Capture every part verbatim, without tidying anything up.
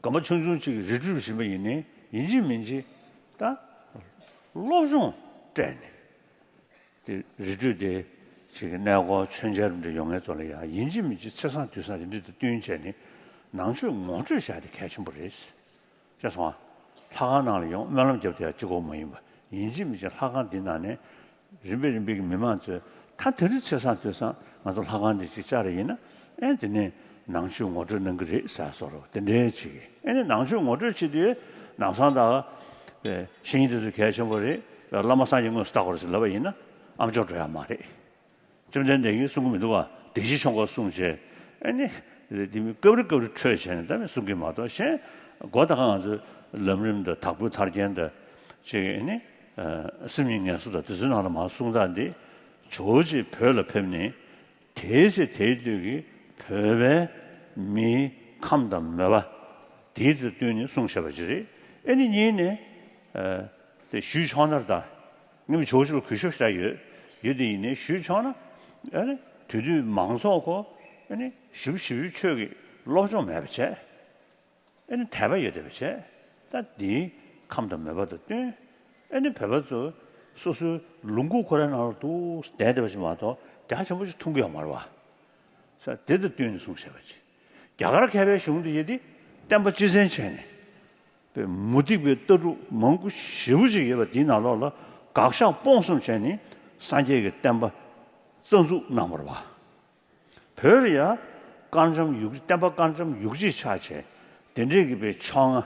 རྒན་པ་ཆུང་ཆུང་གཅིག་གིས་རི་ཁྲོད་བཞིན་པ་ཡིན་ནའི་ཡིན་གཅིག་མིན་གཅིག་ད་སློབ་སྦྱོང་སྤྲད་ནས་དེ་རི་ཁྲོད་དེ་ཅིག་གནས་སྐོར་མཆོད་མཇལ་རུ་འདྲ་ཡོང་མཁན་ཚོ་ལ་ཡང་ཡིན་གཅིག་མིན་གཅིག་ཚེས་བཟང་དུས་བཟང་དེ་འདྲ་དང་བསྟུན་བྱས་ནས་ནང་ཆོས་ངོ་སྤྲོད་བྱ་དེ་གལ་ཆེན་པོ་རེད། ཤེས་སོང་ང་། ལྷ་ཁང་ནང་ལ་ཡོང་སྨོན་ལམ་རྒྱབ་དེ་ཡང་གཅིག་པོ་མ་ཡིན་པ། ཡིན་གཅིག་མིན་གཅིག་ལྷ་ཁང་འདི་ནང་ནས་རིམ་པས་རིམ་པས་ཀྱི་མི་མང་ཚོས་ད་དེ་རིང་ཚེས་བཟང་དུས་བཟང་ང་ཚོ་ལྷ་ཁང་འདི་གཅིག་བཅར་རེ་ཡིན་ན་ཨེ་དེ་ནས་ནང་ཆོས་ངོ་སྤྲོད་གནང་གི་རེད་ཟེར་བཟོ་འདྲ་དེ་འདྲའི་ཅིག་ཨེ་ནས་ནང་ཆོས་ངོ་སྤྲོད་བྱེད་དུས་ནང་བཟང་དང་བཤེས་གཉེན་དེ་ཚོ་གལ་ཆེན་པོ་རེད། བླ་མ་སངས་རྒྱས་དངོས་སུ་བལྟ་དགོས་རེད་ཟེར་ལབ་པ་ཡིན་ན་ཨམ་ཅོག་འགྲོ་ཡ་མ་རེད། བཅོམ་ལྡན་འདས་ཀྱིས་གསུང་གི་མི་འདུག་ག་དེ་བཞིན་ཤོང་ག་གསུང་བྱས། ཨ་ནི། དེ་མི་སྐབས་རེ་སྐབས་རེ་འཕྲོས་བྱས་ནས་ད་མི་གསུང་གི་མ་གཏོགས་གཞན། སྒོ་ད་ག་ང་ཚོའི་ལམ་རིམ་དང་དྭགས་པོའི་ཐར་རྒྱན་དང་། ཅིག་ཨ་ནི། སེམས་ཉིད་ངལ་གསོ་དང་དེ་ཚོའི་ནང་ལ་མ་གསུང་སྟངས་འདི། ཇོ་བོ་རྗེ་བོད་ལ་ཕེབས་ནས། དེའི་ཚེ་དེའི་དུས་ཀྱི་བོད་པའི་མིའི་ཁམས་དང་མོས་པ། དེའི་དུས་བསྟུན་ནས་གསུང་བྱས་པ་ཅིག་རེད། ཨ་ནི་གཉིས་ནས། དེ་ཞུས་ཆོག་ན་ད། ངས་མི་ཇོ་བོ་རྗེ་ལ་གུས་ཞབས་ཞེ་དྲག་ཡོད། ཡོད་དེ་ཡིན་ནའི་ཞུས་ཆོག་ན། ཨ་ནི་དེ་དུས་མང་ཚོགས་ཁོ། ཨ་ནི་ཞིབ་ཞིབ་ཆོས་ཀྱི་སློབ་སྦྱོང་མེད་པ་བྱས། ཨ་ནི་དད་པ་ཡོད་བསྡད་པ་བྱས། ད་འདིའི་ཁམས་དང་མོས་པ་དང་བསྟུན། ཨ་ནི་བོད་པ་ཚོ་སོ་སོའི་ལུང་ཁུག་ཁོ་རའི་ནང་ལ་འདུག་བསྡད་བསྡད་པ་ཞིག་མ་གཏོགས་རྒྱ་ཆེན་པོ་ཞིག་མཐོང་གི་ཡོད་མ་རེད་བ། ས་དེ་དང་བསྟུན་ནས་གསུངས་བཞག་པ་ཅིག་རྒྱ་གར་མཁས་པའི་གཞུང་འདི་ཡི་དེ་བསྟན་པ་སྤྱི་བཙན་བྱས་ནས། པའི་མུ་སྟེགས་པའི་ལྟ་གྲུབ་མང་པོ་ཞེ་པོ་ཅིག་ཡོད་པ་འདིའི་ནང་ལོགས་ལ་དགག་བཞག་སྤོང་གསུམ་བྱས་ནས་སངས་རྒྱས་ཀྱི་བསྟན་པ་རྩ་འཛུགས་གནང་བ་རེད་བ། བོད་ལ་ཡང་དཀར་འཇམ་ཡུག་བསྟན་པ་དཀར་འཇམ་ཡུག་གཅིག་ཆགས་བྱས་དེ་འདྲས་ཀྱི་པའི་ཕྱོགས་སྔ་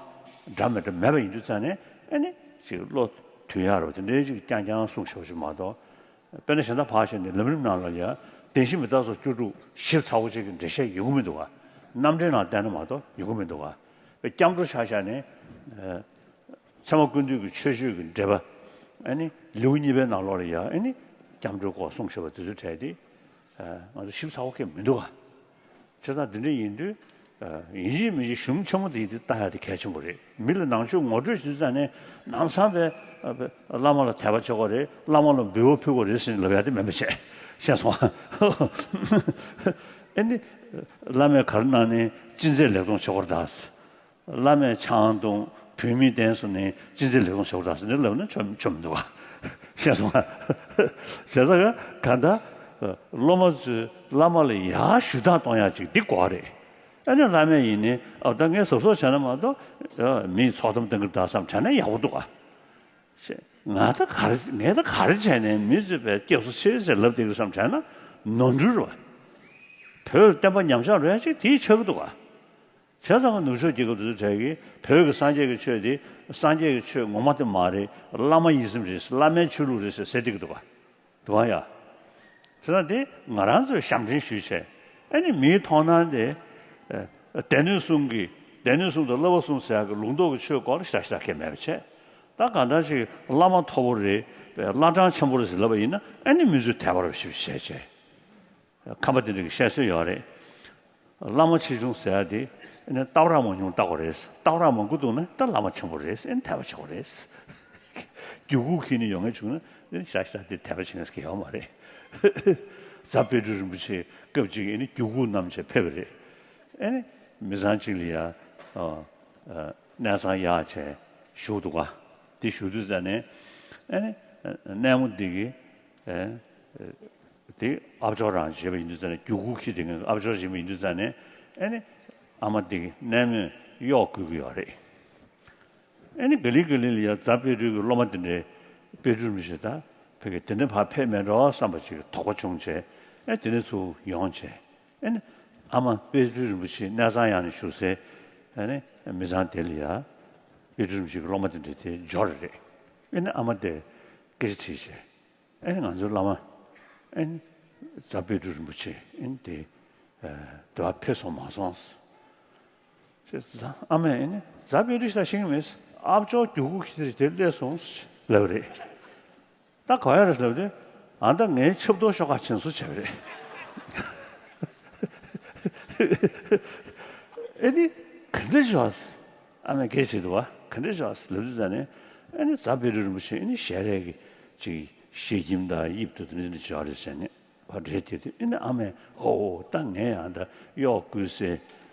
འདྲ་མི་འདྲ་མེད་པ་ཡིན་དུས་ཙང་ནས་ཨ་ནི་ཅིག་བློ་མཐུན་ཡག་རེད་བ། དེ་འདྲས་ཅིག་རྐྱང་རྐྱང་གསུངས་བཞག་པ་ཞིག་མ་གཏོགས། དཔེར་ན་གཞན་དག་ཕར་བཞག་ནས་ལམ་རིམ་ནང་ལ་ཡང་བདེན་བཞི་མི་རྟག་སོགས་བཅུ་དྲུག་ཞིབ་ཚགས་པོ་ཅིག་གི་འགྲེལ་བཤད་ཡོང་གི་མི་འདུག་ག་རྣམ་འགྲེལ་ནང་བལྟས་ན་མ་གཏོགས་ཡོང་གི་མི་འདུག་ག་པའི་སྐྱབས་འགྲོ་ཆ་བཞག་ནས། ཚད་མ་ཀུན་བཏུས་ཀྱི་མཆོད་བརྗོད་ཀྱི་འགྲེལ་པ། ཨ་ནི་ལེའུ་གཉིས་པའི་ནང་ལོགས་ལ་ཡང་ཨ་ནི་སྐྱབས་འགྲོའི་སྐོར་གསུངས་བཞག་པ་དེ་ཚོའི་གྲས་དེ། ང་ཚོ་ཞིབ་ཚགས་པོ་གང་ཡང་མི་འདུག་ག་བྱས་ཙང་དེ་འདྲ་ཡིན་དུས། ཡིན་གཅིག་མིན་གཅིག་གཞུང་ཆེན་མོ་དེ་ཡིན་དུས་ལྟ་ཡག་དེ་གལ་ཆེན་པོ་རེད། མི་ལ་ནང་ཆོས་ངོ་སྤྲོད་བྱེད་དུས་ཙང་ནས་ནང་ཚང་པའི་བླ་མ་ལ་དད་པ་བྱེད་དགོས་རེད། བླ་མ་ལ་འབུལ་བ་ཕུལ་དགོས་རེད་ཟེར་ནས་ལབ་ཡག་དེ་མིན་པ་བྱས། ཤེས་སོང་ཨ། ཨ་ནི། བླ་མས་ག་རེ་གནང་ནའི་ཅི་མཛད་ལེགས་མཐོང་བྱེད་དགོས་རེད་ད། བླ་མས་ཆང་འཐུང་བུད་མེད་བསྟེན་སོང་ནའི་ཅི་མཛད་ལེགས་མཐོང་བྱེད་དགོས་རེད་ད་ཟེར་ནས་ལབ་ན་ཆོ་ཆོ་མི་འདུག་ག་ཤེས་སོང་ཨ། བྱས་ཙང་ག་ད་སློབ་མ་ཚོས་བླ་མ་ལ་ཡར་ཞུ་དག་གཏོང་ཡག་ཅིག་འདི་དགོས་རེད། ཨ་ནི་བླ་མས་ཡིན་ནའི་ཨ་ད་ངས་གཟབ་གཟབ་བྱས་ན་མ་གཏོགས་མིས་ཚོགས་གཏམ་བཏང་གི་རེད་ད་བསམ་བྱས་ན་ཡག་པོ་འདུག་ག་ང་ད་ག་རེ་ངས་ད་ག་རེ་བྱས་ནས་མི་ཚོས་པའི་སྐྱབས་སུ་མཆི་ཟེར་ལབ་བསྡད་ཀྱི་བསམ་བྱས་ན་ནོར་འཁྲུལ་རེད་བ། བོད་བསྟན་པ་ཉམས་ཆག་འགྲོ་ཡ་ཅིག་དེའི་ཆགས་ཀྱི་འདུག་བ། བྱས་ཙང་ནུབ་ཕྱོགས་རྒྱལ་ཁབ་དེ་ཚོ་གྲས་ཀྱིས་བོད་ཀྱི་སངས་རྒྱས་ཀྱི་ཆོས་དེ་སངས་རྒྱས་ཀྱི་ཆོས་ངོ་མ་དེ་མ་རེད། བླ་མ་ཡིད་སེམས་རེད། བླ་མའི་ཆོས་ལུགས་རེད་ཟེར་ཟེར་བསྡད་ཀྱི་འདུག་བ། འདུག་བ་ཡ། བྱས་ཙང་དེ་ང་རང་ཚོས་ཞབས་འདྲེན་ཞུས་བྱས་ཨ་ནི་མིའི་མཐོང་སྣང་དེ། སྡེ་སྣོད་གསུམ་གྱི་སྡེ་སྣོད་གསུམ་དང་བསླབ་པ་གསུམ་ཟེར་ཡག་གི་ལུང་རྟོགས་ཀྱི་ཆོས་སྐོར་ལ་ཞེ་དྲག་ཞེ་དྲག་གང་ཡང་མེད་པ་བྱས། ད་གང་ལྟར་ཞིག་བླ་མ་མཐོ་པོ་རེད། བླ་བྲང་ཆེན་པོ་རེད་ཟེར་ལབ་པ་ཡིན་ན་ཨ་ནི་མི་ཚོས་དད་པ་རུ་ཞིབ་བྱས་བྱས། ཁམས་པ་དེ་འདྲ་གི་བཤད་སྲོལ་ཡོད་རེད། བླ་མ་ཆེ་ཆུང་ཟེར་ཡ་དེ་ཨ་ནི་སྟག་ར་མོ་ཉུང་ལྟ་དགོས་རེད། སྟག་ར་མང་པོ་འདུག་ན་ད་བླ་མ་ཆེན་པོ་རེད། ཨ་ནི་དད་པ་བྱེད་དགོས་རེད། རྒྱུ་གུ་ཁྱེར་ནས་ཡོང་མཁན་བྱུང་ན་ཨ་ནི་ཞག་ཞག་དེ་དད་པ་བྱེད་མཁན་ཟེར་མཁན་ཡོད་མ་རེད། རྫ་དཔལ་སྤྲུལ་རིན་པོ་ཆེ་སྐབས་གཅིག་ཨ་ནི་རྒྱུ་གུ་བསྣམས་བྱས་ཕེབས་པ་རེད། ཨ་ནི་མི་ཚང་གཅིག་ལ་ཡ་ཨ་ཨ་གནས་ཚང་གཡར་བྱས་བཞུགས་འདུག་ག་དེ་བཞུགས་དུས་ཙ་ནས་ཨ་ནི་གནས་མོ་འདི་གི་ཨ། དེ་ཨ་ཅོག་རང་བྱེད་པ་ཡིན་དུས་ཙང་ནས་རྒྱུ་གུ་ཁྱི་དེ་ངས་ཨ་ཅོག་བྱེད་པ་ཡིན་དུས་ཙང་ནས་ཨ་ནི་ཨ་མ་དེ་གི་གནས་མོས་གཡོག་བསྐུལ་གི་ཡོད་རེད། ཨ་ནི་ག་ལེ་ག་ལེ་ལ་ཡ་རྫ་དཔལ་སྤྲུལ་གྱི་སློབ་མ་དེ་འདྲའི་དཔལ་སྤྲུལ་མི་ཞིག་ད་ཕ་གི་དེ་འདྲ་ཕར་ཕེབས་མེད་འགྲོ་བསམ་པ་ཅིག་གི་དོགས་པ་བྱུང་བྱས་ཨ་དེ་ནས་ཚུར་ཡོང་བྱས་ཨ་ནི་ཨ་མ་དཔལ་སྤྲུལ་རིན་པོ་ཆེ་གནས་ཚང་གཡར་ནས་བཞུགས་སའི་ཨ་ནི་མི་ཚང་དེ་ལ་ཡ་དཔལ་སྤྲུལ་མི་ཞིག་གི་སློབ་མ་དེ་འདྲ་དེ་འབྱོར་རེད། ཨ་ནི་ཨ་མ་དེ་སྐད་ཆ་དྲིས་བྱས། ཨེ་ང་ཚོའི་བླ་མ་ཨེ་རྫ་དཔལ་སྤྲུལ་རིན་པོ་ཆེ་ཨེ་དེ་དེ་བ་ཕེབས་སོང་མ་སོང་ཟེར། ཨ་མས་ཨེ་རྫ་དཔལ་སྤྲུལ་ཞིག་ཤེས་ཀྱི་མེད། ཨ་ཅོག་རྒྱུ་གུ་ཁྱི་དེ་སླེབས་སོང་ལབ་རེད། ད་ག་ཡ་རེད་ལབ་དུས་ཨ་ད་ངའི་ཆབ་ཏོག་ཤོག་ཁ་བྱིན་སོ་བྱས་པ་རེད། ཨེ་དེ་ག་འདྲ་བྱས། ཨ་མས་སྐད་ཆ་དྲིས་འདུག་བ། ག་འདྲ་བྱས་ལབ་དུས་ཙ་ནས་ཨ་ནི་རྫ་དཔལ་སྤྲུལ་རིན་པོ་ཆེ་ཨ་ནི་ཞལ་རས་ཀྱི་ཅིག་ཞལ་ཁྱིམ་དང་དབྱིབས་དུ་དེ་འདྲ་བྱས་རེད་ཟེར་ནས་ཕར་འགྲེལ་དེ་དུས་ཨ་ནི་ཨ་མས་ཨོ་ད་ངས་ཡང་ད་གཡོག་བསྐུལ་སའི་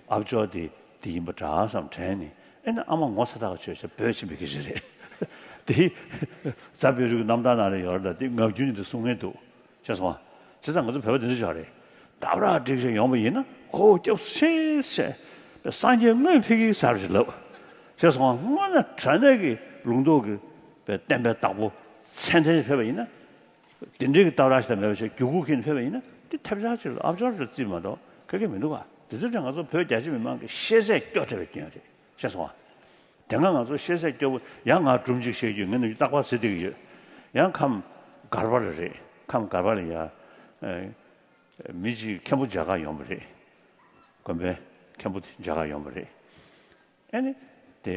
ཨ་ཅོག་དེ་ དེ་ཡིན་པ་འདྲ་བསམ་དྲན་ནས། ཨེ་ནི་ཨ་མ་ངོ་ཚ་ཐག་ཆོད་ཤག་བོད་ཕྱིན་པའི་སྐད་ཆ་རེད། དེ་རྫ་བེ་རུའི་རྣམ་ཐར་ནང་ལ་ཡོད་རེད། ད་དེ་ངག་རྒྱུན་ནས་དེ་གསུང་མཁན་འདུག་ཤེས་སོང་ང་། བྱས་ཙང་ང་ཚོ་བོད་པ་དེ་འདྲ་ཅིག་རེད། འདབ་ར་བསྒྲིགས་བྱས་ཡོང་པ་ཡིན་ན། ཨོ་སྐྱབས་སུ་མཆི་ཟེར། སངས་རྒྱས་དངོས་ཕ་གིར་གསར་ཞིག་ལབ། ཤེས་སོང་ང་། དངོས་གནས་དྲང་གནས་ཀྱི་ལུང་རྟོགས་ཀྱི་བསྟན་པའི་བདག་པོ་མཚན་ལྡན་ཞིག་ཕེབས་པ་ཡིན་ན། དེ་འདྲའི་གི་སྟབས་ར་ཞིག་དང་མེད་པ་ཞིག་རྒྱུག་ཁུག་ཁྱེར་ནས་ཕེབས་པ་ཡིན་ན། དེ་ཐབས་ཆག་ཅིག་ལ་ཨབ་ཅོར་ཅིག་ལ་བརྩིས་མ་གཏོགས་ག་གེ་མི་འདུག་ག། དེ་ཚོའི་གྲས་ང་ཚོ་བོད་རྒྱ་ཆེ་མི་མང་གི་ཤེས་ཚད་སྐྱོ་དྲགས་པའི་སྐྱོན་རེད། ཤེས་སོང་ང་། དེ་སྔ་ང་ཚོ་ཤེས་ཚད་སྐྱོ་པོ། ཡང་ང་སྒྲུང་གཅིག་བཤད་རྒྱུ། ངས་ནམ་རྒྱུན་རྟག་པར་ཟེར་བསྡད་ཀྱི་ཡོད། ཡང་ཁམས་སྒར་པ་ལ་རེད། ཁམས་སྒར་པ་ལ་ཡ། ཨེ། མི་གཅིག་མཁན་པོ་མཇལ་ཁ་ཡོང་བ་རེད། དགོན་པའི་མཁན་པོ་དེ་མཇལ་ཁ་ཡོང་བ་རེད། ཨེ་ནི། དེ།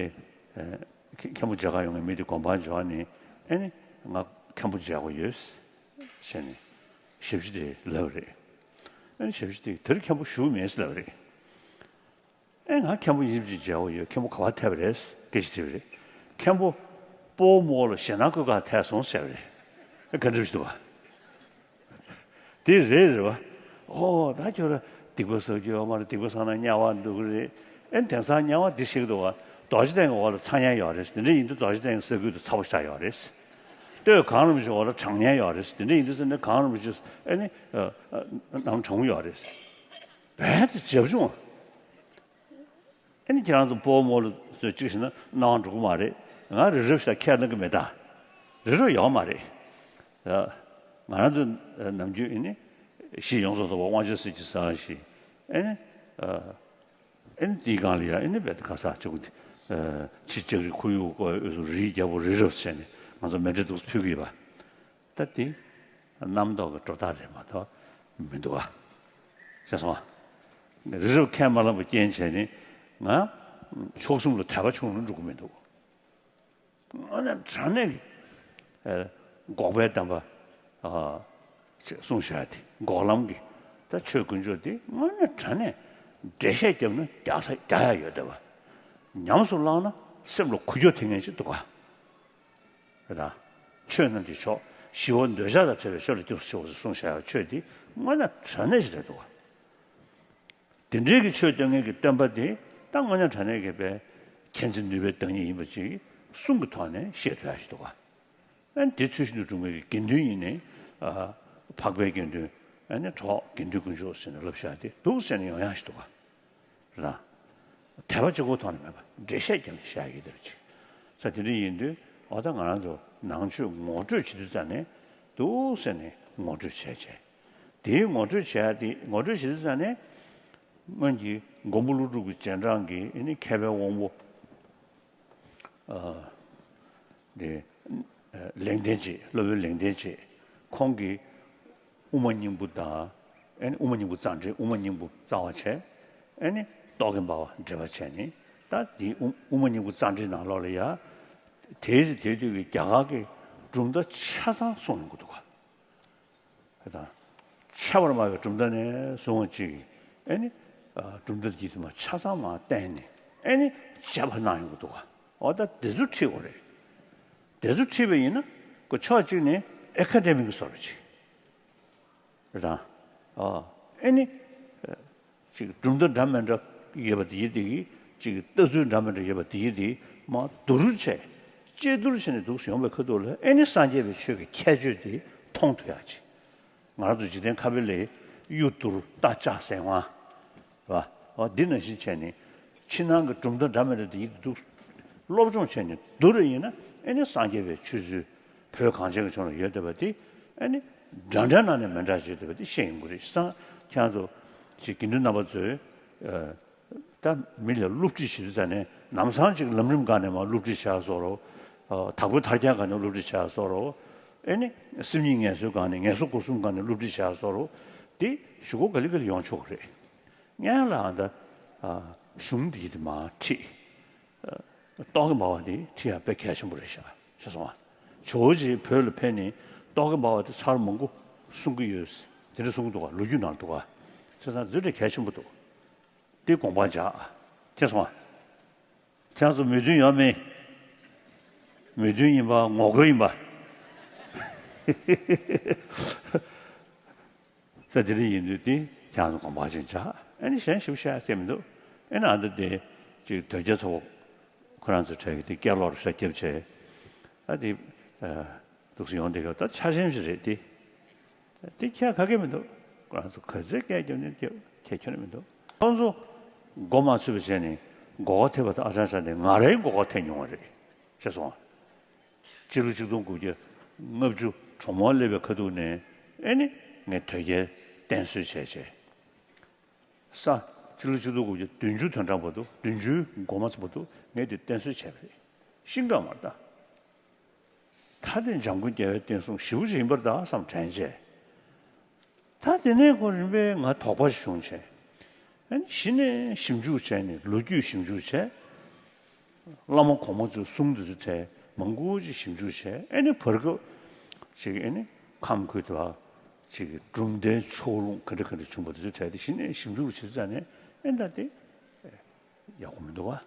ཨེ། མཁན་པོ་མཇལ་ཁ་ཡོང་མཁན་མི་དེ་དགོན་པར་འབྱོར་ནས། ཨེ་ནི། ང་མཁན་པོ་མཇལ་དགོས་ཡོད་ཟེར་ནས་ཞབས་ཕྱི་དེ་ལབ་པ་རེད། ཨེ་ནི་ཞབས་ཕྱི་དེ་དེར་མཁན་པོ་བཞུགས་མེད་ཟེར་ལབ་པ་རེད། ཨེ། ང་མཁན་པོ་ཡིན་ཅིག་མཇལ་དགོས་ཡོད། མཁན་པོ་ག་པར་ཐད་པ་རེད་ཟེར་སྐད་ཆ་དྲིས་པ་རེད། མཁན་པོ་སྤོ་བོ་མོ་ལ་ཞེད་སྣང་བཀོད་གར་ཐད་སོང་ཟེར་བ་རེད། ཨེ། ག་འདྲ་ཞིག་འདུག་ག། དེ་རེད་རེད་པ། ཨོ་ད་ཁྱོད་ར་སྡིག་པ་བསགས་རྒྱུ་ཡོད་མ་རེད། སྡིག་པ་བསགས་ན་དམྱལ་བ་འདུག་གི་རེད། ཨེ། དེང་སང་དམྱལ་བ་འདི་ཞིག་འདུག་ག། རྡོ་རྗེ་གདན་གྱི་འོག་ལ་ཚ་དམྱལ་ཡོད་རེད། དེ་འདྲ་ཡིན་དུས་རྡོ་རྗེ་གདན་གྱི་ས་ཁུལ་དུ་ཚ་པོ་ཞེ་དྲག་ཡོད་རེད། སྟོད་གངས་རིན་པོ་ཆེའི་འོག་ལ་གྲང་དམྱལ་ཡོད་རེད། དེ་འདྲ་ཡིན་དུས་ཙམ་ནས་གངས་རིན་པོ་ཆེ། ཨེ་ནི། ཨ། ཨ། ནང་གྲང་མོ་ཡོད་རེད། རྦད་དེ་རྒྱབ་ལྗོངས། ཨེ་ནི་ཁྱེད་རང་ཚོ་སྤོ་བོ་མོ་ལ་ཚོས་གཅིག་བྱས་ན་སྣང་བ་འགྲོ་གི་མ་རེད། ང་རི་རབ་ཞིག་དང་ཁྱད་གནང་གི་མེད་ད། རི་རབ་ཡོད་མ་རེད། ང་རང་ཚོ་ནམ་རྒྱུན་ཨེ་ནི་གཞི་ཡོངས་རྫོགས་རྫོགས་པ་དབང་ཆེན་གསེར་གྱི་ས་ཞེས། ཨེ་ནི། ཨེ་ནི་དེའི་སྒང་ལ་ཡ་ཨེ་ནི་རྦད་དེ་ག་ས་ཅིག་ཕྱི་ལྕགས་རི་ཁོར་ཡུག་སྐོར་འོས་སུ་རིའི་རྒྱལ་པོ་རི་རབ་བྱས་ནས་ང་ཚོ་མཎྜལ་འདུག་སེ་ཕུལ་གི་ཡོད་པ། ད་དེ་རྣམ་རྟོག་གི་སྒྲོ་བཏགས་རེད་མ་གཏོགས་མི་འདུག་ག། ཤེས་སོང་ང་། རི་རབ་ཁས་མ་བླངས་པའི་རྐྱེན་བྱས་ནས་ང་མཆོག་གསུམ་ལ་དད་པ་ཆུང་རུ་འགྲོ་གི་མི་འདུག། དངོས་གནས་དྲང་གནས་ཀྱི། ཨ། འགོག་པའི་བསྟན་པ། ཨ། ཅེས་གསུངས་བཞག་དེ་འགོག་ལམ་གྱི། ད་ཆོས་དཀོན་མཆོག་དེ་དངོས་གནས་དྲང་གནས་འགྲེལ་བཤད་བརྒྱབ་ན་རྒྱག་ས་རྒྱག་ཡ་ཡོད་བསྡད་པ། ཉམས་སུ་བླངས་ན་སེམས་ལ་འགུལ་སྐྱོད་ཐེབས་མཁན་ཅིག་འདུག་ག། རེད་དང་། ཆོས་རྣམས་ཀྱི་མཆོག་ཞི་བ་འདོད་ཆགས་དང་བྲལ་བའི་ཆོས་ལ་སྐྱབས་སུ་མཆིའོ་ཞེས་གསུངས་བཞག་ཡ་ཆོས་དེ་དངོས་གནས་དྲང་གནས་ཞིག་རེད་འདུག་ག། དེ་འདྲའི་གི་ཆོས་སྟོན་མཁན་གྱི་སྟོན་པ་དེ་ད་དངོས་གནས་དྲང་གནས་ཀྱི་པའི་མཁྱེན་བརྩེ་ནུས་པའི་བདག་ཉིད་ཡིན་པ་ཅིག་གསུང་གི་ཐོག་ནས་བཤད་ཐུབ་ཡ་ཞིག་འདུག་ག། ཨ་ནི་དེ་ཚུལ་བཞིན་དུ་སྒྲུབ་མཁན་གྱི་དགེ་འདུན་ཡིན་ནའི། ཨ། འཕགས་པའི་དགེ་འདུན། ཨ་ནི་གྲོགས་དགེ་འདུན་དཀོན་མཆོག་ཟེར་ནས་ལབ་བཞག་དེ་འདུག་ཟེར་ནས་ཡོང་ཡ་ཞིག་འདུག་ག། རེད་དང་། དད་པ་གཅིག་པོའི་ཐོག་ནས་མེད་པ་འགྲེལ་བཤད་བརྒྱབ་ནས་བཤད་ཡ་གི་དེ་རུ་ཅིག། ས་དེ་འདྲ་ཡིན་དུས་འོ་ད་ང་རང་ཚོ་ནང་ཆོས་ངོ་སྤྲོད་བྱེད་དུས་ཙམ་ནས་འདུག་ཟེར་ནས་ངོ་སྤྲོད་བྱས་བྱས། དེའི་ངོ་སྤྲོད་བྱས་ཏེ་ངོ་སྤྲོད་བྱེད་དུས་ཙམ་ནས་སྔོན་གྱི་མགོན་པོ་ཀླུ་སྒྲུབ་ཀྱི་རྗེས་འབྲང་གི་ཨེ་ནི་མཁས་པའི་དབང་པོ། ཨ། དེ། ཨ། ལེགས་ལྡན་འབྱེད། སློབ་དཔོན་ལེགས་ལྡན་འབྱེད། ཁོང་གིས་དབུ་མ་སྙིང་པོ་དང་། ཨེ་ནི་དབུ་མ་སྙིང་པོ་རྩ་འགྲེལ། དབུ་མ་སྙིང་པོ་རྩ་བ་བྱས། ཨེ་ནི་རྟོག་གེ་འབར་བ་འགྲེལ་པ་བྱས་ནས། ད་དེའི་དབུ་དབུ་མ་སྙིང་པོ་རྩ་འགྲེལ་ནང་ལོགས་ལ་ཡ། དེའི་དེ་དུས་ཀྱི་རྒྱ་གར་གྱི་གྲུབ་མཐའ་ཆ་ཚང་གསུངས་ཡོང་གི་འདུག་ག། དང་། ཁྱད་པར་སྨྲ་བའི་གྲུབ་མཐའ་ནས་བཟུང་བ་ཅིག། ཨེ་ནི། ཨ། གྲུབ་མཐའ་འདི་དེ་མ་ཆ་ཚང་མ་བསྟན་ནས། ཨེ་ནི་དཔྱད་པ་གནང་ཡོང་གི་འདུག་ག། འོ་ད་དེ་ཚོ་ཁྲིད་དགོས་རེད། དེ་ཚོ་ཁྲིད་པ་ཡིན་ན་ཁོ་ཕྱོགས་གཅིག་ནས་ཨེ་ཁ་ཌེ་མིག་གི་བཟོ་འདྲ་ཅིག། རེད་དང་། ཨ། ཨེ་ནི། ཅིག་གྲུབ་མཐའ་འདྲ་མི་འདྲ་ཡོད་པ་དེ་ཡི་དེ་གི། ཅིག་ལྟ་ཚུལ་འདྲ་མི་འདྲ་ཡོད་པ་དེ་ཡི་དེ་མར་བསྡུར་བྱས། དཔྱད་བསྡུར་བྱས་ནས་འདུག་སེ་ཡོང་བའི་ཁ་ཐུག་ལ་ཨེ་ནི་སངས་རྒྱས་པའི་ཆོས་ཀྱི་ཁྱད་ཆོས་དེ་མཐོང་ཐུབ་ཡག་ཅིག། ང་རང་ཚོ་འཇིག་རྟེན་ཁ་དཔེ་ལས་གཡུ་བསྡུར་རྟ་ལྕག་ཟེར་བ། རེད་པ། འོ་འདི་ནང་བཞིན་བྱས་ནས་ཕྱི་ནང་གི་གྲུབ་མཐའ་འདྲ་མི་འདྲ་དེ་ཡི་དེ་འདུག་སློབ་སྦྱོང་བྱས་ནས་བསྡུར་བ་ཡིན་ན་ཨེ་ནི་སངས་རྒྱས་པའི་ཆོས་ཚུལ། བོད་གངས་ཅན་གྱི་ལྗོངས་ལ་ཡོད་བསྡད་པ་དེ་ཨ་ནི་འདྲ་འདྲ་ནང་ནས་མི་འདྲ་བྱེད་བསྡད་པ་དེ་ཤེས་ཡོང་གི་རེད། བྱས་ཙང་ཁྱེད་རང་ཚོ་ཅིག་དགེ་འདུན་རྣམ་པ་ཚོས། ཨ། ད་མི་ལ་བསླུ་བྲིད་བྱེད་དུས་ཙམ་ནས་ལམ་སང་ཅིག་ལམ་རིམ་སྒང་ནས་མར་བསླུ་བྲིད་བྱས་བཟོ་རོགས། ཨ། དྭགས་པོའི་ཐར་རྒྱན་སྒང་ནས་བསླུ་བྲིད་བྱས་བཟོ་རོགས། ཨ་ནི་སེམས་ཉིད་ངལ་གསོའི་སྒང་ནས་ངལ་གསོ་སྒོ་གསུམ་སྒང་ནས་བསླུ་བྲིད་བྱས་བཟོ་རོགས། དེ་གཞུག་གུ་ག་ལེ་ག་ལེ་ཡོང་ཆོག་གི་རེད། སྔོན་ལ་ཨ་ད། ཨ། གཞུང་འདི་དེ་མར་ཁྲིད། རྟོག་གེ་འབར་བ་འདི་ཁྲིད་ཡ་དཔེ་གལ་ཆེན་པོ་རེད་ཤག། ཤེས་སོང་ང་། ཇོ་བོ་རྗེ་བོད་ལ་ཕེབས་ནས་རྟོག་གེ་འབར་བ་དེ་ཚར་མང་པོ་གསུང་གི་ཡོད། དེ་འདྲ་གསུང་གི་འདུག་ག། ལོ་རྒྱུས་ནང་འདུག་ག། བྱས་ཙང་འདི་འདྲ་གལ་ཆེན་པོ་འདུག། དེ་དགོངས་པ་འཇགས། ཤེས་སོང་ང་། ཁྱེད་ཚོ་མོས་མཐུན་ཡོད་མེད། མོས་མཐུན་ཡིན་པ་ངོ་རྒོལ་ཡིན་པ། ས་དེ་རིང་ཡིན་དུས་དེ་ཁྱེད་རང་ཚོ་དགོངས་པ་ཅིག་བྱ། ཨ་ནི་གཞན་ཞིབ་བཤད་ཡ་མི་འདུག། ཨ་ནི་ཨ་ད་དེ་ ཅིག་དོལ་རྒྱལ་ཚོ་ཁོ་རང་ཚོ་གྲས་ཀྱི་དེ་སྐད་ལོག་ཤ་རྒྱབ་བྱས། ཨ་དེ་ཨ་འདུག་སེ་ཡོང་དེ་ག་ད་ཆ་ཤེས་ཞིག་རེད་དེ། དེ་ཁྱད་ག་གེ་མི་འདུག་ཁོ་རང་ཚོ་ག་ཚད་སྐད་རྒྱབ་ནས་རྒྱབ་ཁྱད་ཁྱོན་ནས་མི་འདུག་ཁོང་ཚོ་མགོ་མ་ཚོས་པ་བྱས་ནས་མགོ་སྐོར་ཐེབས་པ་དང་ཨ་ཅང་ཅང་དེ་ང་རའི་མགོ་སྐོར་ཐེབས་མྱོང་བ་རེད། ཤེས་སོང་ཨ། སྤྱི་ལོ་ཆིག་སྟོང་དགུ་བརྒྱ་ལྔ་བཅུ་གྲོང་མོར་སླེབས་པའི་ཁ་ཐུག་ནས་ཨེ་ནི་ངས་དོལ་རྒྱལ་བསྟེན་གསོལ་བྱས་བྱས། ས་སྤྱི་ལོ་ཆིག་སྟོང་དགུ་བརྒྱ་བདུན་ཅུ་དོན་གྲངས་བར་དུ། བདུན་ཅུའི་འགོ་མ་ཚུགས་བར་དུ་ངས་དེ་བསྟེན་གསོལ་བྱས་པ་རེད། ཤིང་ཀ་མར་ད། ད་དེ་འཇམ་མགོན་རྒྱལ་བའི་བསྟན་སྲུང་ཞེ་པོ་ཅིག་ཡིན་པར་གདའ་བསམ་དྲན་བྱས། ད་དེ་ནས་ཁོ་རིམ་པས་ང་དོགས་པ་ཞིག་བྱུང་བྱས། ཨ་ནི་གཞི་ནས་ཞིབ་འཇུག་བྱས་ནས་ལོ་རྒྱུས་ཞིབ་འཇུག་བྱས། བླ་མ་གོང་མ་ཚོའི་གསུང་འདི་ཚོ་ཐད་མང་པོ་ཅིག་ཞིབ་འཇུག་བྱས། ཨ་ནི་བར་སྐབས་ཅིག་ཨ་ནི་ཁམས་ཁུལ་དུ་ཅིག་གྲུབ་མཐའི་ཕྱོགས་ལྷུང་ག་འདྲ་ག་འདྲ་བྱུང་བ་དེ་ཚོ་ཐད་དེ་གཞི་ནས་ཞིབ་འཇུག་བྱེད་ཙང་ནས་ཨ་ནི་ད་དེ་ཡག་པོ་མི་འདུག་བ།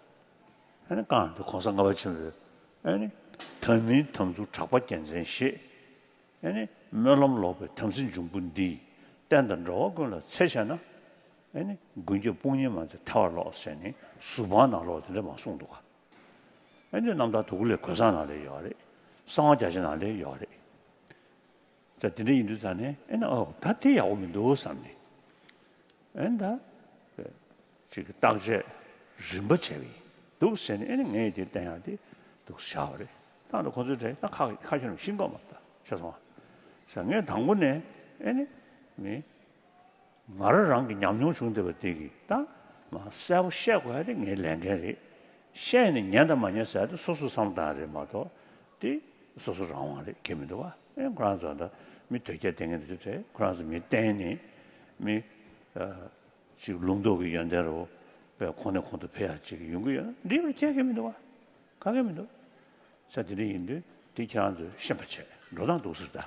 ཨ་ནི་གང་དེ་གོང་ས་ལྔ་པ་ཆེན་པོས་ཨ་ནི་དམ་མིན་དམ་ཚུགས་གྲགས་པ་རྒྱལ་མཚན་བཞེས། ཨ་ནི་སྨོན་ལམ་ལོག་པའི་དམ་སྲི་འབྱུང་པོ་འདིས། བསྟན་དང་འགྲོ་བ་ཀུན་ལ་འཚེ་བྱས་ན། ཨ་ནི་མགོན་སྐྱབས་དཔུང་གཉེན་མ་ཚད་ཐལ་བར་ལོག་ཟེར་ནས་ཟུར་པང་ནང་ལོགས་དེ་འདྲ་མང་གསུངས་འདུག་ག་ཨ་ནི་རྣམ་ཐར་དུ་ཀུ་ལའི་གོས་བཟང་ནང་ལ་ཡོད་རེད། གསང་བ་རྒྱ་ཆེ་ནང་ལ་ཡོད་རེད། ད་དེ་འདྲ་ཡིན་དུས་ཙང་ནས་ཨ་ནི་ཨོ་ད་དེ་ཡག་པོ་མི་འདུག་བསམ་ནས། ཨ་ནི་ད། ཅིག་བརྟག་དཔྱད་རིམ་པ་བྱས་པ་ཡིན་འདུག་ཟེར་ནས། ཨ་ནི་ངས་དེ་བསྟན་ཡག་དེ་འདུག་བཞག་པ་རེད། ད་ལྟ་ཁོ་ཚོའི་གྲས་ད་ཁ་ཁ་ཤས་རང་ཤིང་ཀ་མ་ད་ཤེས་སོང་ཨ། ཟེར་ངས་དང་པོ་ནས་ཨ་ནི་མི་ང་རང་རང་གི་ཉམས་མྱོང་བྱུང་བསྡད་པ་དེ་གི་ད་མ་གསལ་པོ་བཤད་དགོས་ཡ་དེ་ངའི་ལས་འགན་རེད། བཤད་ནས་ཉན་དང་མ་ཉན་ཟེར་ཡ་དེ་སོ་སོས་བསམ་བློ་བཏང་ཡ་རེད་མ་གཏོགས་དེ་སོ་སོ་རང་དབང་རེད། ཁྱད་མི་འདུག་བ། ཨེ་ཁོ་རང་ཚོ་ད་མི་དོལ་རྒྱལ་བསྟེན་མཁན་དེ་ཚོ་གྲས་ཁོ་རང་ཚོ་མི་བསྟེན་ནས་མི་ཨ་ཅིག་ལུང་རྟོགས་ཀྱི་ཡོན་ཏན་རུ་པའི་ཁོང་ནས་ཁོང་དུ་འཕེལ་ཡག་ཅིག་ཡོང་གི་ཡོད་ན་འགྲིག་པ་རེད། ཁྱད་ཁྱད་མི་འདུག་བ། ག་གེ་མི་འདུག་ས་དེ་འདྲ་ཡིན་དུས་དེ་ཁྱེད་རང་ཚོས་ཤེས་པ་བྱས་འགྲོ་སྟངས་འདུག་ཟེར། ད་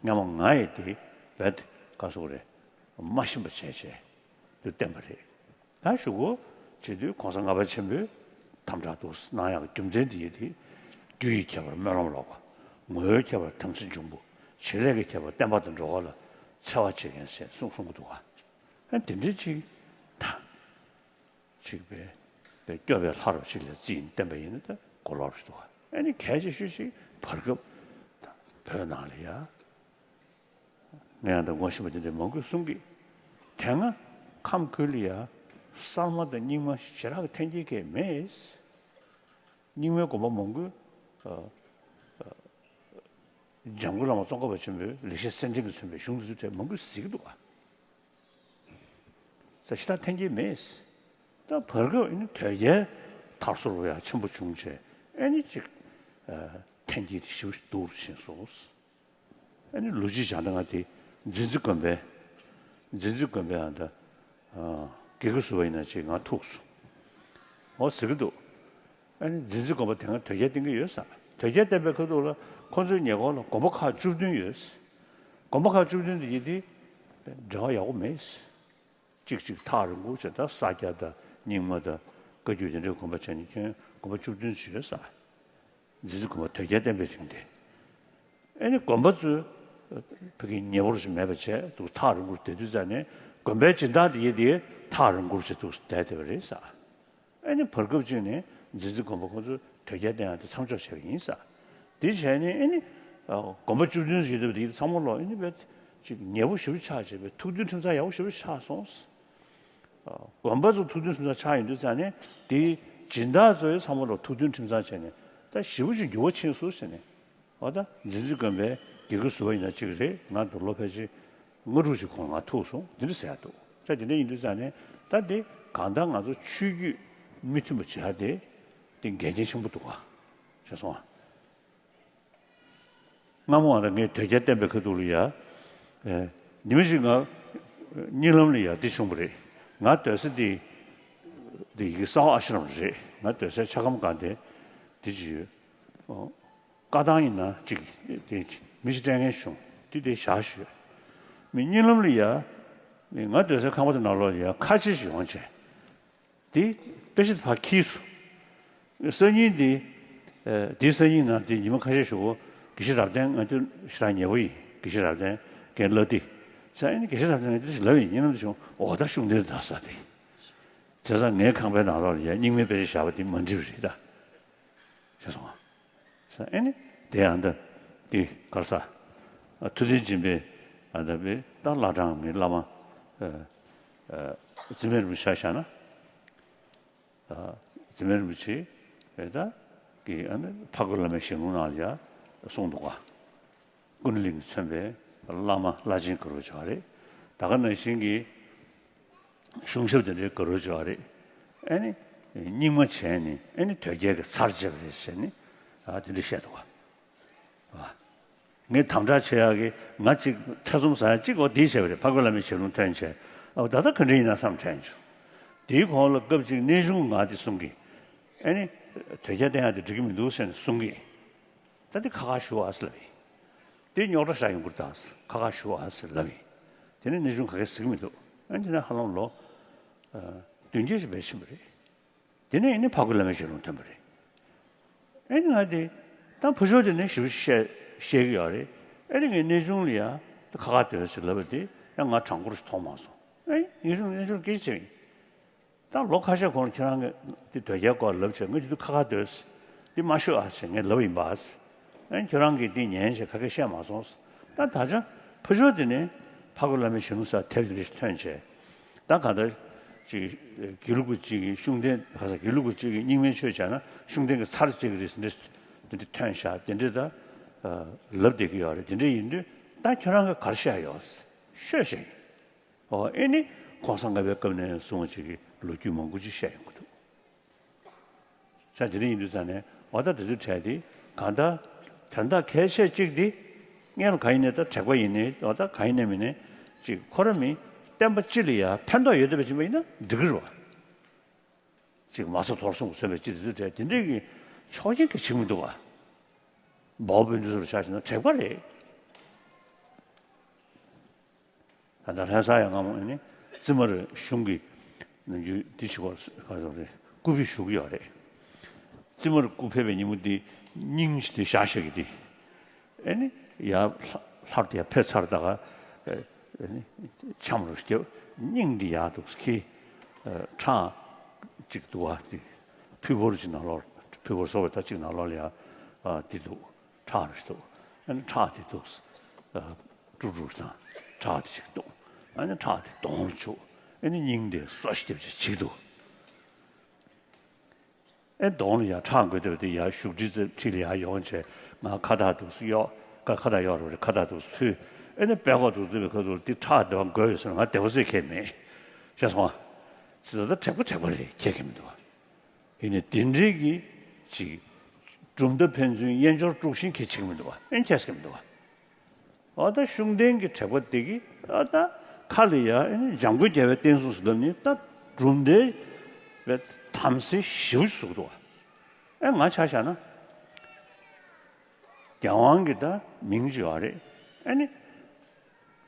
སྔ་མ་ང་ཡི་དེ་བེད་ག་སོག་རེད། མ་ཤེས་པ་བྱས་བྱས་དུ་བསྟན་པ་རེད། ད་གཞུག་གུ་བྱེད་དུས་གོང་ས་ལྔ་པ་ཆེན་པོས་དམ་བསྒྲགས་འདུག་གནང་ཡག་རྒྱུ་མཚན་དེ་ཡི་དེ། རྒྱུ་ཡི་ཁྱད་པར་སྨོན་ལམ་ལོག་པ། ངོ་བོའི་ཁྱད་པར་དམ་ཚིག་འབྱུང་པོ། བྱེད་ལས་ཀྱི་ཁྱད་པར་བསྟན་པ་དང་འགྲོ་བ་ལ་འཚེ་བ་བྱེད་མཁན་ཟེར་གསུངས་གསུང་གི་འདུག་ག་ཨ་དེ་འདྲ་ཅིག་ད། ཅིག་པའི་པའི་སྐྱོབ་པའི་ལྷ་རུ་ཅིག་ལ་རྩིས་བསྟན་པ་ཡིན་ན་ད་གོ་ལོག་ཞིག་འདུག་ཨ་ནི་གལ་ཆེ་ཤོས་ཅིག་བར་སྐབས་བོད་ནང་ལ་ཡ། ངས་ཡང་ད་ངོ་ཤེས་པ་དེ་འདྲ་མང་པོས་གསུང་གི། དེ་སྔ་ཁམས་ཁུལ་ལ་ཡ་གསར་མ་དང་རྙིང་མ་ཞེ་དྲག་གི་འཐེན་འཁྱེར་གང་མེད། རྙིང་མའི་དགོན་པ་མང་པོས་ཨ་ཨ་འཇམ་མགོན་བླ་མ་ཙོང་ཁ་པ་ཆེན་པོའི་ལེགས་བཤད་གསེར་ཕྲེང་གིས་མཚོན་པའི་གཞུང་དེ་ཚོ་དེ་མང་པོས་གཟིགས་ཀྱི་འདུག་ག་ས་ཞེ་དྲག་འཐེན་འཁྱེར་མེད། ད་བར་སྐབས་ཨ་ནི་དོལ་རྒྱལ་དར་སོ་རུ་ཡག་ཆེན་པོ་བྱུང་བྱས་ཨ་ནི་ཅིག་ཨ་འཐེན་འཁྱེར་དེ་ཞེ་པོ་ཞིག་སྡུག་རུ་ཕྱིན་སོང་། ཨ་ནི་ལོ་རྒྱུས་སྦྱང་ན་ང་དེ་མཛེས་བརྩེ་དགོན་པའི་མཛེས་བརྩེ་དགོན་པའི་ཨ་ད་ཨ་དགེ་བསྐོས་ཟུར་པ་ཡིན་ན་ཅིག་ང་ཐུག་སོང་། འོ་ཟེར་གྱི་འདུག་ཨ་ནི་མཛེས་བརྩེ་དགོན་པ་དེ་སྔ་དོལ་རྒྱལ་བསྟེན་གྱི་ཡོད་ས། དོལ་རྒྱལ་བསྟེན་པའི་ཁ་ཐུག་ལ་ཁོ་ཚོའི་ཉེ་འཁོར་ལ་དགོན་པ་ཁག་བཅུ་བདུན་ཡོད། དགོན་པ་ཁག་བཅུ་བདུན་དེ་ཡིན་དེ་འབྲེལ་བ་ཡག་པོ་མེད། གཅིག་གཅིག་ཐག་རིང་པོ་བྱས། ད་ས་སྐྱ་དང་རྙིང་མ་དང་བཀའ་བརྒྱུད་དེ་འདྲའི་དགོན་པ་བྱས་ནས་ཁྱོན་དགོན་པ་བཅུ་བདུན་ཅིག་ཡོད་ས། མཛེས་བརྩེ་དགོན་པ་དོལ་རྒྱལ་བསྟེན་པའི་རིང་དེ། ཨ་ནི་དགོན་པ་ཚོས་ཕ་གི་ཉེ་པོ་ཞིག་མེད་པ་བྱས་འདུག་ཐག་རིང་པོར་བསྡད་དུས་ཙ་ནས་དགོན་པའི་སྦྱིན་བདག་དེ་ཡིན་དེ་ཐག་རིང་པོར་བྱས་འདུག་བསྡད་བསྡད་པ་རེད་ས། ཨ་ནི་བར་སྐབས་ཅིག་ནས་མཛེས་བརྩེ་དགོན་པ་ཁོ་ཚོས་དོལ་རྒྱལ་བསྟེན་ཡག་དེ་མཚམས་འཇོག་བྱས་པ་ཡིན་ས། དེ་བྱས་ནས་ཨ་ནི་ཨ་དགོན་པ་བཅུ་བདུན་ཞིག་ཡོད་པ་དེ་ཚང་མ་ལོག་ཨ་ནི་བས་ཅིག་ཉེ་པོ་ཞེ་པོ་ཆགས་བྱས་པའི་ཐུགས་མཐུན་ཁྲིམས་གཙང་ཡག་པོ་ཞེ་པོ་ཆགས་སོང་། ཨ་དགོན་པ་ཚོ་ཐུགས་མཐུན་ཁྲིམས་གཙང་ཆགས་ཡོང་དུས་ཙ་ནས་དེའི་སྦྱིན་བདག་ཚོ་ཡང་ཚང་མ་ལོག་ཐུགས་མཐུན་ཁྲིམས་གཙང་བྱས་ནས་ད་ཞེ་པོ་ཅིག་འགྱུར་བ་ཕྱིན་སོང་ཟེར་ནས། འོ་ད་མཛེས་བརྩེ་དགོན་པའི་དགེ་བསྐོས་ཟུར་པ་ཡིན་ན་གཅིག་རེད། ང་དུ་ལོ་ཕལ་ཆེར་ལྔ་དྲུག་ཅིག་གོང་ལ་ང་ཐུག་སོང་། འདི་འདྲ་ཟེར་ཡག་འདུག་ད་དེ་འདྲ་ཡིན་དུས་ཙང་ནས་ད་དེ་གང་ལྟར་ང་ཚོ་ཆོས་བརྒྱུད་མི་མཐུན་པ་བྱེད་ཡག་དེ་དེ་འགལ་རྐྱེན་ཆེན་པོ་འདུག་ག་ཤེས་སོང་ཨ། སྔ་མོ་ང་ད་ངས་དོལ་རྒྱལ་བསྟེན་པའི་ཁ་ཐུག་ལ་ཡ། ཨེ། ཉི་མ་ཞིག་ང་གཉིད་ལམ་ལ་ཡ་འདི་བྱུང་བ་རེད། ང་སྡོད་ས་འདི་འདི་ཡི་གེ་གསང་བ་ཨ་ཤི་རམ་རེད། ང་སྡོད་སའི་ཆ་སྒམ་སྒང་དེ་འདི་ཅི་ཡོད། ཨོ། བཀའ་ཐང་ཡིན་ན་ཅིག་དེ་མི་ཞིག་སྤྲད་མཁན་བྱུང་། དེ་དེ་བཞག་ཞུས། མི་གཉིད་ལམ་ལ་ཡ། མི་ང་སྡོད་སའི་ཁང་པ་དེ་ནང་ལོགས་ལ་ཡ་ཁ་ཆེ་ཞིག་ཡོང་བྱས། དེ་དཔེ་ཆ་དེ་ཕར་འཁྱེར་སོང་། སང་ཉིན་དེ། ཨ་དེའི་སང་ཉིན་ནང་དེ་ཉི་མ་ཁ་ཤས་ཞོགས་པ་དགེ་བཤེས་རབ་བརྟན། ང་ཚོ་ཞེ་དྲག་ཉེ་པོ་ཡིན། དགེ་བཤེས་རབ་བརྟན་རྒན་བླ་བདེ། ས་ཨེ་ནི་དགེ་བཤེས་རབ་བརྟན་ང་དེ་ཞིག་ལབ་ཡིན། གཉིད་ལམ་དུ་བྱུང་། འོ་ད་ཤུགས་ལྡན་འདུག་ས་དེ། བྱས་ཙང་ངའི་ཁང་པའི་ནང་ལོགས་ལ་ཡ་རྙིང་མའི་དཔེ་ཆ་བཞག་པ་དེ་མ་འགྲིག་པ་རེད་ད། ཤེས་སོང་ང་། ས་ཨེ་ནི་དེ་ཡང་ད་དེ་ག་རེ་ཟ། ཨ་ཐུབ་བསྟན་སྦྱིན་པས་ཨ་ད་པའི་ད་བླ་བྲང་གི་བླ་མ་ཨ་ཨ་འཛིན་མའི་རིན་པོ་ཆེ་ཆ་བཞག་ན། ཨ་འཛིན་མའི་རིན་པོ་ཆེ་ཨེ་ད་གི་ཨ་ནི་འཕགས་སྐོར་བླ་མའི་ཞལ་ལུང་ནང་ལ་ཡ་གསུངས་འདུག་ག། ཀུན་ནས་ལིང་གིས་མཚོན་པའི་བླ་མ་བླ་ཆེན་དགའ་རབ་ཆོས་རེད། ད་ག་ནང་བཞིན་གྱི་གཞུང་ཞབས་དེ་འདྲའི་དགའ་རབ་ཆོས་རེད། ཨེ་ནི་རྙིང་མ་བྱས་ནས་ཨེ་ནི་དོལ་རྒྱལ་གྱི་ཚར་བཅད་པ་རེད་ཟེར་ནས་ཨ་དེ་འདྲ་བཤད་འདུག་ག། ཨ་ངས་དམ་དྲག་བྱེད་ཡག་གི་ང་གཅིག་ཐེ་ཚོམ་ཟ་ཡག་གཅིག་འོ་དེའི་བྱས་པ་རེད། འཕགས་སྐོར་བླ་མའི་ཞལ་ལུང་ཐོན་བྱས་ཨོ་ད་ལྟ་ག་འདྲ་ཡིན་ན་བསམ་དྲན་བྱུང་། དེའི་གོང་ལ་སྐབས་གཅིག་གནས་ཆུང་ང་དེ་གསུང་གི། ཨེ་ནི་དོལ་རྒྱལ་བསྟེན་ཡག་དེ་འགྲིག་གི་མི་འདུག་ཟེར་ནས་གསུང་གི། ད་དེ་ཁ་ཁ་ཞུ་ཨ་ཟེར་ལབ་ཡིན། དེ་རྙོག་དྲ་ཞིག་ཡོང་གི་རེད་ད་ཟེར། ཁ་ཁ་ཞུ་ཨ་ཟེར་ལབ་ཡིན། དེ་ནས་གནས་ཆུང་ག་གེ་ཟེར་གི་མི་འདུག་ཨ་ནི་དེ་ནས་ཧ་ལམ་ལོ་ཨ་བདུན་བརྒྱད་ཅིག་བས་ཕྱིན་པ་རེད། དེ་ནས་ཨ་ནི་འཕགས་སྐོར་བླ་མའི་ཞལ་ལུང་ཐོན་པ་རེད། ཨ་ནི་ང་དེ་ད་བུ་ཆུང་དེ་ནས་ཞིབ་བཤད་བཤད་གི་ཡོད་རེད། ཨ་ནི་ངས་གནས་ཆུང་ལ་ཡ་ད་ཁ་ཁ་སྡོད་ཟེར་ལབ་པ་དེ་ཡང་ང་དྲང་པོར་ཞིག་མཐོང་མ་སོང་། ཨ་ནི་གནས་ཆུང་གནས་ཆུང་སྐད་ཆ་བྱས་ཡིན། ད་ལོ་ཁ་ཤས་གོང་ལ་ཁྱེད་རང་གིས་འདི་དོལ་རྒྱལ་སྐོར་ལབ་བྱས་ངས་དེ་དུས་ཁ་ཁ་སྡོད་ཟེར། འདི་མ་ཤོད་ཨ་ཟེར་ངས་ལབ་ཡིན་པ་ཟེར། ཨ་ནི་ཁྱེད་རང་གིས་འདི་ཉན་བྱས་ག་གེ་བཤད་མ་སོང་ཟེར། ད་ད་ཆ་ཕུ་ཆོ་དེ་ནས་འཕགས་སྐོར་བླ་མའི་ཞལ་ལུང་ས་དེབ་དེ་འདྲ་ཞིག་ཐོན་བྱས། ད་ག་ད་ཅིག་དགེ་ལུགས་ཀྱི་ཅིག་གི་ཤུགས་ལྡན་ག་ས་དགེ་ལུགས་ཀྱི་ཅིག་གི་རྙིང་མའི་ཆོས་བྱས་ན་ཤུགས་ལྡན་གྱི་ཚར་ཅིག་རེད་ཟེར་འདི་འདི་འདྲ་ཐོན་བཞག་དེ་འདྲ་ད་ལབ་བསྡད་ཀྱི་ཡོད་རེད། དེ་འདྲ་ཡིན་དུས་ད་ཁྱེད་རང་གིས་ག་རེ་བཤད་ཡོད་ཟེར་ཤོད་བཤད་ཡིན། ཨོ་ཨེ་ནི་གོང་ས་ལྔ་པའི་སྐབས་ནས་བཟུང་ཅིག་གི་ལོ་རྒྱུས་མང་པོ་ཅིག་བཤད་ཡོང་གི་འདུག་ས་དེ་རིང་ཡིན་དུས་ཙང་ནས་འོ་ད་དེ་ཚོའི་གྲས་དེ་གང་ལྟར་དོན་དག་གལ་ཆེ་གཅིག་དེ་སྔོན་ལ་གང་ཡིན་ནའི་ད་དྲེགས་པ་ཡིན་ནའི་འོ་ད་གང་ཡིན་ནའི་མིན་ནའི་ཅིག་ཁོ་ར་མི་བསྟན་པ་སྤྱི་ལ་ཡ་ཕན་ཐོགས་ཡོད་བསྡད་པ་ཅིག་ཡིན་ན་འགྲིག་གི་རེད་བ། ཅིག་མ་སོ་དོར་སོང་གསོན་པའི་སྤྱི་དེ་ཚོའི་གྲས་དེ་འདྲས་ཀྱི་ཕྱོགས་ཞེན་གྱི་བྱེད་ཀྱི་མི་འདུག་བ། འབའ་བོ་དཔོན་འདི་ཚོར་ཆ་བཞག་ན་དྲེགས་པ་རེད། ད་ལྟ་ལྷ་ས་ཡང་སྔ་མོ་ཨ་ནི་རྩི་མར་གཞུང་གི་ནམ་རྒྱུན་འདི་བྱེད་སྐོར་ག་ཚོད་རེད་སྐུ་ཕེབས་ཞུ་གི་ཡོད་རེད། རྩི་མར་སྐུ་ཕེབས་པའི་ཉིན་མོ་འདི་སྙིང་ཞིག་དེ་བཞག་བཞག་གི་འདི་ཨ་ནི་ཡར་ལྷ་ལྷར་དེ་ཡར་ཕེབས་ཚར་ད་ག་ཨ་ནི་འཆམ་རུ་སྐྱབས་སྙིང་འདི་ཡར་འདུག་ཁྱི་ཁྲག་ཅིག་འདུག་བ་འདི་ཕུད་ཕོར་ཅིག་ནང་ལོགས་ཕུད་ཕོར་བཟོ་བའི་ད་ཅིག་ནང་ལོགས་ལ་ཡ་འདི་འདུག་ཁྲག་རེ་འདུག་ཨ་ནི་ཁྲག་དེ་འདུག་ཨ་དཀྲུག་དཀྲུག་དང་ཁྲག་དེ་ཅིག་འདུག་ཨ་ནི་ཁྲག་དེ་གདོང་ལ་བཅུག་ཨ་ནི་སྙིང་དེ་སོ་ཞིག་བརྒྱབ་བྱས་བྱིག་འདུག་ཨེ་གདོང་ལ་ཡ་ཁྲག་འགོས་བསྡད་པ་དེ་ཡ་བཞུགས་ཁྲི་རྩེ་ཁྲི་ལ་ཡ་ཡོང་བྱས་ང་ཁ་བཏགས་འདུག་སུ་གཡོག་ཀ་ཁ་བཏགས་གཡོག་རེད་པ་རེད། ཁ་བཏགས་འདུག་སུ་ཕུལ་ཨེ་ནི་པད་ཁོག་འདུག་སུ་བའི་ཁ་ཐུག་ལ་དེ་ཁྲག་འདི་བ་འགོས་ཡོད་ཟེར་ང་བདེ་པོ་ཟེར་ཁྱེད་མེད་ཤེས་སོང་ང་། ཟེར་ད་དྲེགས་པ་དྲེགས་པ་རེད་ཁྱེད་ཀྱི་མི་འདུག་བ། ཡིན་ནའི་དེ་འདྲའི་གི་ཅིག་གྲུབ་མཐའ་ཕན་ཚུན་དབྱེན་སྦྱོར་དཀྲུག་ཤིང་གི་བྱེད་ཀྱི་མི་འདུག་བ། ཨེ་ཁྱེད་ཀྱི་མི་འདུག་བ། འོ་ད་ཤུགས་ལྡན་གྱི་དྲེགས་པ་དེ་གིས་འོ་ད་ཁ་ལ་ཡ་ཨེ་ནི་འཇམ་མགོན་རྒྱལ་བའི་བསྟན་སྲུང་ཟེར་ལབ་ནི་ད་གྲུབ་མཐའི་བའི་དམ་སེལ་ཞེ་པོ་ཞིག་བཟོ་གི་འདུག་བ། ཨེ་ང་ཆ་བཞག་ན་རྒྱལ་དབང་གི་ད་མིང་ཅིག་ཡོད་རེད། ཨེ་ནི་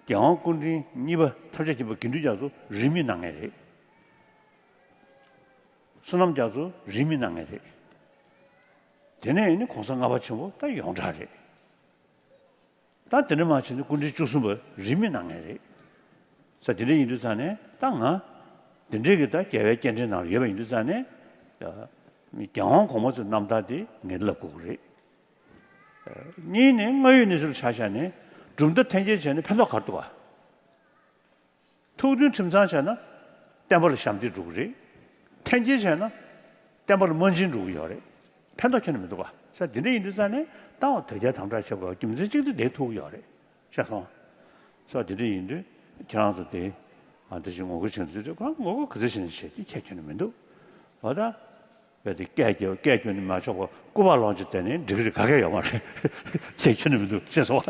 རྒྱལ་དབང་སྐུ་ཕྲེང་གཉིས་པ་ཐམས་ཅད་མཁྱེན་པ་དགེ་འདུན་རྒྱ་མཚོ་རིས་མེད་གནང་མཁན་རེད། བསོད་ནམས་རྒྱ་མཚོ་རིས་མེད་གནང་མཁན་རེད། དེ་ནས་ཨེ་ནི་གོང་ས་ལྔ་པ་ཆེན་པོ་ད་ཡོངས་གྲགས་རེད། ད་དེ་འདྲ་མ་བྱས་ན་སྐུ་ཕྲེང་བཅུ་གསུམ་པ་རིས་མེད་གནང་མཁན་རེད། ས་དེ་འདྲ་ཡིན་དུས་ཙང་ནས་ད་ང་དེ་འདྲའི་གི་ད་རྒྱལ་བའི་སྐྱེ་ཕྲེང་ནང་ལ་ཡོད་པ་ཡིན་དུས་ཙང་ནས་རྒྱལ་དབང་གོང་མ་ཚོའི་རྣམ་ཐར་དེ་ངས་ལབ་དགོས་ཀྱི་རེད། གཉིས་ནས་སྔ་ཡོད་གནས་ཚུལ་ཆ་བཞག་ནས་གྲུབ་མཐའ་འཐེན་འཁྱེར་བྱས་ནས་ཕན་ཐོགས་ག་རེ་འདུག་ག། ཐུགས་མཐུན་ཁྲིམས་གཙང་བྱས་ན་བསྟན་པ་ལ་ཞབས་འདེགས་འགྲོ་གི་རེད། འཐེན་འཁྱེར་བྱས་ན་བསྟན་པ་ལ་དམག་སྦྱིན་འགྲོ་གི་ཡོད་རེད། ཕན་ཐོགས་ཁྱོན་ནས་མི་འདུག་ག། ས་དེ་འདྲ་ཡིན་དུས་ཙང་ནས་ད་འོ་དོལ་རྒྱལ་དམ་དྲག་བྱེད་དགོས་རྒྱུ་མཚན་གཅིག་དེ་འདི་ཐུག་གི་ཡོད་རེད་ཤེས་སོང་། ས་དེ་འདྲ་ཡིན་དུས་ཁྱེད་རང་ཚོ་དེ་ཨ་འདི་ཅིག་ངོ་རྒོལ་བྱེད་འདུག་ཅེས་ཁོ་རང་ངོ་རྒོལ་ག་ཚོད་བྱེད་ན་བྱེད་དེ་ཁྱད་ཁྱོན་ནས་མི་འདུག་འོ་ད་བས་དེ་སྐད་རྒྱབ་སྐད་རྒྱབ་ནས་མ་ཆོག་པ་སྐུ་པར་སློང་ཅིག་བསྡད་ནས་འགྲིག་གི་རེད། ག་གེ་ཡོད་མ་རེད། ཁྱད་ཁྱོན་ནས་མི་འདུག་ཤེས་སོང་།